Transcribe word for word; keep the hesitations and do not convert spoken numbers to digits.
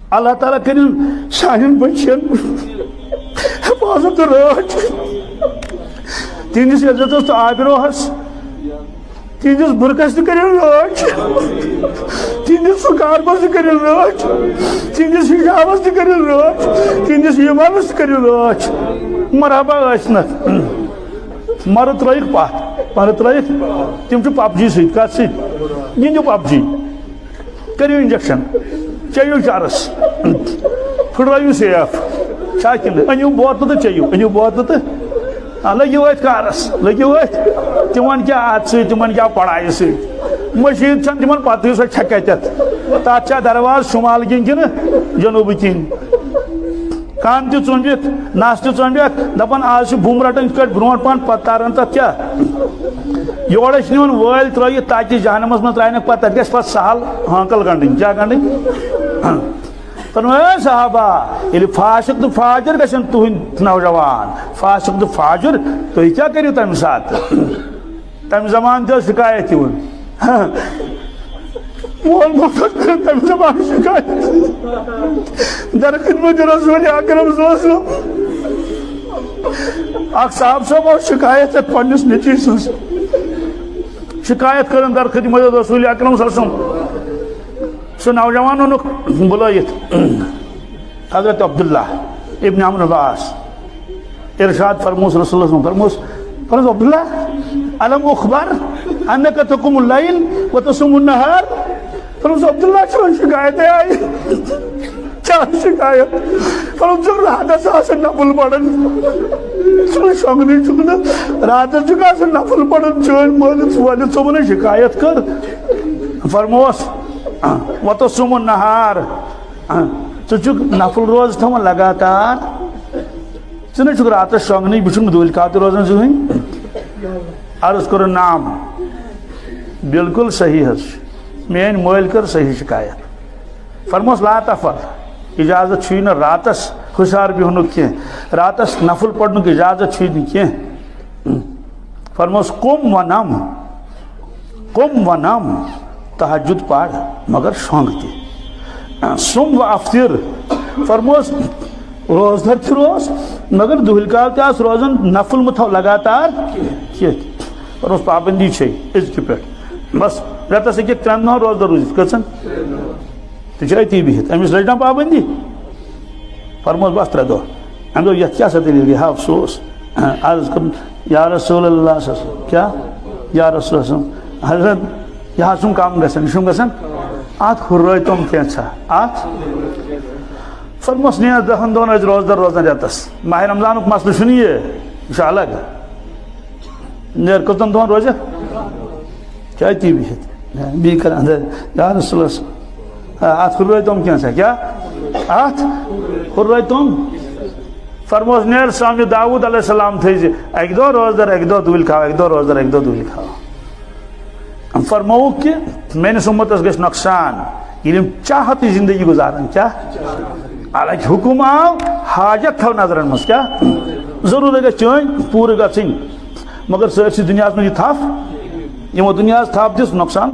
اللہ تعالیٰ کٔرِن سانٮ۪ن بچن حفاظت تہٕ رٲچھ۔ تِہنٛدِس عزتس تہٕ آبروہس، تِہنٛدِس برکس تہِ کٔرِن رٲچھ، تِہنٛدِس سُکاربس تہِ کٔرِن رٲچھ، تِہنٛدِس حجابس تہِ کٔرِن رٲچھ، تِہنٛدِس ایمانس تہِ کٔرِن رٲچھ۔ مرحبا ٲسۍ نتھ۔ مرٕ ترٲیِکھ پتھ، مرٕ ترٲیِکھ۔ تِم چھِ پب جی سۭتۍ، کتھ سۭتۍ؟ گِنٛدِو پب جی۔ کٔرِو انجیکشن، چیٚیِو چرس، پھٕٹرٲیِو سیف، چھا کِنہٕ؟ أنِو بوتلہٕ تہٕ چیٚیِو، أنِو بوتلہٕ تہٕ، آ، لٔگِو أتھۍ کارس، لٔگِو أتھۍ۔ تِمن کیٛاہ اتھ سۭتۍ، تِمن کیٛاہ پڑھایہِ سۭتۍ؟ مٔشیٖد چھنہٕ تِمن پتہٕے، سۄ چھےٚ کتٮ۪تھ؟ تتھ چھا دروازٕ شمال کِنۍ کِنہٕ جنوٗبہٕ کِنۍ؟ کن تہِ ژوٚمبِتھ، نس تہِ ژوٚمبِتھ، دپان آز چھُ بُم رٹان یِتھ کٲٹھۍ برونٛٹھ پہن، پتہٕ تارن تتھ کیٛاہ؟ یورٕ ٲسۍ نِوان وٲلۍ ترٲیِتھ تتہِ جہنمس منٛز، ترٛاینکھ پتہٕ، تتہِ گژھِ پتہٕ سہل ہانکل گنڈٕنۍ۔ کیٛاہ گنڈٕنۍ؟ فرمایا، "اے صحابہ، ییٚلہِ فاسق تہٕ فاجر گژھن تُہنٛدۍ نوجوان، فاسق تہٕ فاجر، تُہۍ کیٛاہ کٔرِو تمہِ ساتہٕ؟" تمہِ زمانہٕ تہِ ٲس شکایت یِوان۔ مول موج اوس کران تمہِ زمانہٕ شکایت۔ در خدمت رسول اکرم صلی اللہ علیہ وسلم۔ اکھ صاحب صٲب اوس شکایت ہٮ۪تھ پننِس نیٚچوۍ سٕنٛز۔ شکایت کٔرٕن در خدمت رسول اکرم صلی اللہ علیہ وسلم۔ سُہ نوجوان اوٚنُکھ بُلٲیِتھ۔ حضرت عبداللہ ابن عمرو بن عاص۔ ارشاد فرموس رسول اللہ صلی اللہ علیہ وسلم، فرموس، فرموس، "عبداللہ، الم اخبر انک تقوم اللیل وتصوم النہار؟" فرموس، "عبداللہ، چون شکایت آئی۔ کیا شکایت؟" فرموس، "ژٕ راتس آسن نفل پران، ژٕ شۄنگنٕے چھُکھ نہٕ، راتس چھُکھ آسان نفل پران، چٲنۍ مٲلِس وٲلِس ژوٚمُت شکایت کٔر؟" فرموس، "وتصوم النہار، ژٕ چھُکھ نفل روزٕ تھاوان لگاتار، ژٕ نہ چھُکھ راتس شۄنگنٕے، بہٕ چھُس نہٕ دُہلہِ کاو تہِ روزان زٕہٕنۍ۔" عرض کوٚرُن، "نعم، بالکل صحیح حظ چھُ، میٲنۍ مٲلۍ کٔر صحیح شکایت۔" فرموس، "لا تفعل، اجازت چھُے نہٕ راتس ہُشار بیہنُک کینٛہہ، راتس نفل پرنُک اجازت چھُے نہٕ کینٛہہ۔" فرموس، "قم و نم، قم و نم، تہجد پر، مگر شۄنگ تہِ۔ صم و افطر۔" فرموس، "روزدر تہِ روز، مگر دُہلہِ کاو تہِ آس روزان، نفل مہ تھاو لگاتار کینٛہہ۔" فرموس، "پابندی چھے أزکہِ پٮ۪ٹھ، بس رٮ۪تس أکِس ترٛٮ۪ن دۄہن روزدر روٗزِتھ۔" کٔژن؟ تہِ چھِ أتی بِہِتھ، أمِس رٔٹۍ نا پابندی؟ فرموس، "بس ترٛےٚ دۄہ۔" أمۍ دوٚپ، "یَتھ کیٛاہ سا دٔلیٖل گٔے؟ ہاو سوس۔" عرض کٔرٕن، "یا رسول اللہ صلی اللہ علیہ وسلم۔" کیٛاہ؟ "یا رسول اللہ صلی اللہ علیہ وسلم، حضرت، یہِ حظ چھُم کم گژھان، یہِ چھُم گژھان، اَتھ ہُررٲے تِم کینٛژھا، اَتھ۔" فرموس، "نیر دَہَن دۄہَن ٲسۍ روزدار روزان رٮ۪تَس۔ ماہِ رمضانُک مسلہٕ چھُنہٕ یہِ، یہِ چھُ الگ۔ نیر کٔژَن دۄہَن روزِ؟" کیٛاہ تی بِہِتھ؟ بیٚیہِ کَران، "یا رسول اللہ، آ، اَتھ ہُررٲے تِم کینٛژھا، کیٛاہ؟ اَتھ ہُررٲے تِم؟" فرموس، "نیر سامہِ داوٗد علیہ السلام تھٲیزِ اَکہِ دۄہ روزدار، اَکہِ دۄہ دُہلہِ کھاو، اَکہِ دۄہ روزدار، اَکہِ دۄہ دُہلہِ کھاو۔" فرمووُکھ کہِ میٲنِس اُمتس گژھِ نۄقصان، ییٚلہِ یِم چاہتٕچ زندگی گُزارن، کیٛاہ؟ حالانکہِ حُکُم آو، حاجت تھاو نظرن منٛز، کیٛاہ؟ ضروٗرت گژھِ چٲنۍ پوٗرٕ گژھٕنۍ، مگر سٲرسٕے دُنیاہس منٛز یہِ تھپھ، یِمو دُنیاہس تھپھ دِژ، نۄقصان